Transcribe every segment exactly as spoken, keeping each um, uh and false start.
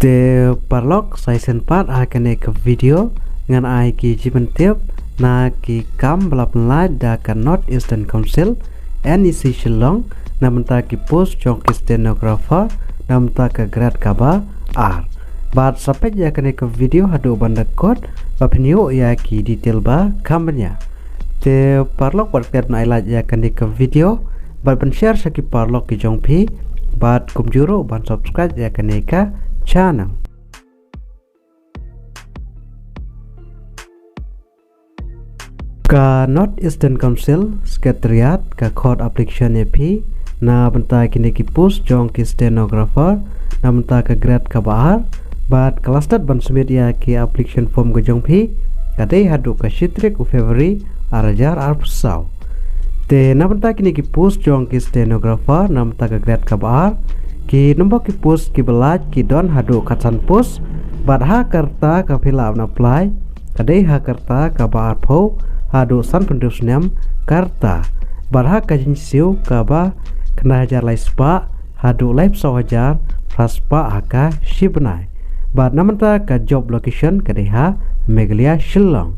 Te paralok, sa shisien pat ha kane ka video ngan ai ki jingpyntip na ki kam ba la pynlait da ka North Eastern Council, N E C Shillong, na bynta ki post jong ki stenographer na bynta ka grade kaba ar. Bad sa peit ïa kane ka video haduh ban da kut ba phin ïoh ïa ki detail ba kham bniah. Te paralok, wat klet ban ai like ïa kane ka video bad ban share sha ki paralok ki jong phi, bad kumjuh ruh ban subscribe ïa kane ka channel. Ka North Eastern Council Secretariat ka khot application ïa phi na bynta kine ki post jong ki stenographer na bynta ka grade kaba ar, bad ka last date ban submit ïa ki application form ka jong phi ka dei haduh ka shi tarik u February ar hajar arphew saw. Te na bynta kine ki post jong ki stenographer na bynta ka grade kaba ar, ki number ki post kiba lait ki don haduh khatsan post, bad ha ka rta kaba phi lah ban apply ka dei ha ka rta kaba arphew haduh sanphew snem ka rta, bad ha ka jingsiew kaba khyndai hajar lai spah haduh laiphew saw hajar phra spah ha ka shi bnai. Bad na bynta ka job location ka dei ha Meghalaya Shillong.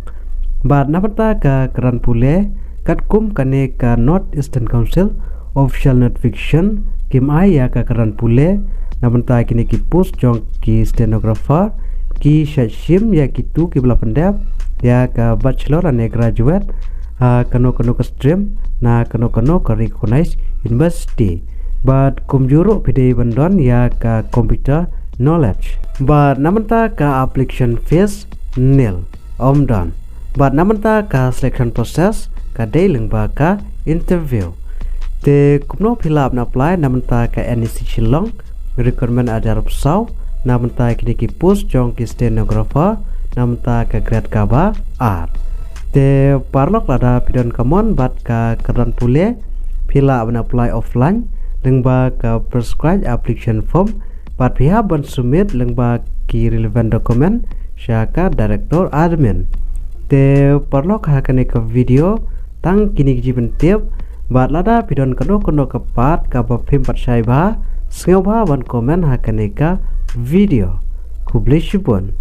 Bad na bynta ka kyrdan pule, katkum kane ka North Eastern Council official notification, kim ai ïa ka kyrdan pule na bynta kine ki post jong ki stenographer, ki shait shim ïa kitu kiba la pyndep ïa ka bachelor lane graduate ha kano kano ka stream na kano kano ka recognized university. Bad kumjuh ruh phi dei ban don ïa ka computer knowledge. Bad na bynta ka application fees nil, ym don. Bad na bynta ka selection process ka dei lyngba ka interview. Te kumno phi lah ban apply na bynta ka N E C Shillong recruitment ar hajar arphew saw na bynta kine ki post jong ki stenographer na bynta ka grade kaba ar. Te paralok, lada phi don ka mon bad ka kyrdan pule, phi lah ban apply offline lyngba ka prescribed application form, bad phi hap ban submit lyngba ki relevant document sha ka director admin. Te paralok, ha kane ka video tang kine ki jingpyntip, bad lada phi don kano kano ka part kaba phim pat shai bha, sngewbha ban comment ha kane ka video. Khublei shibun.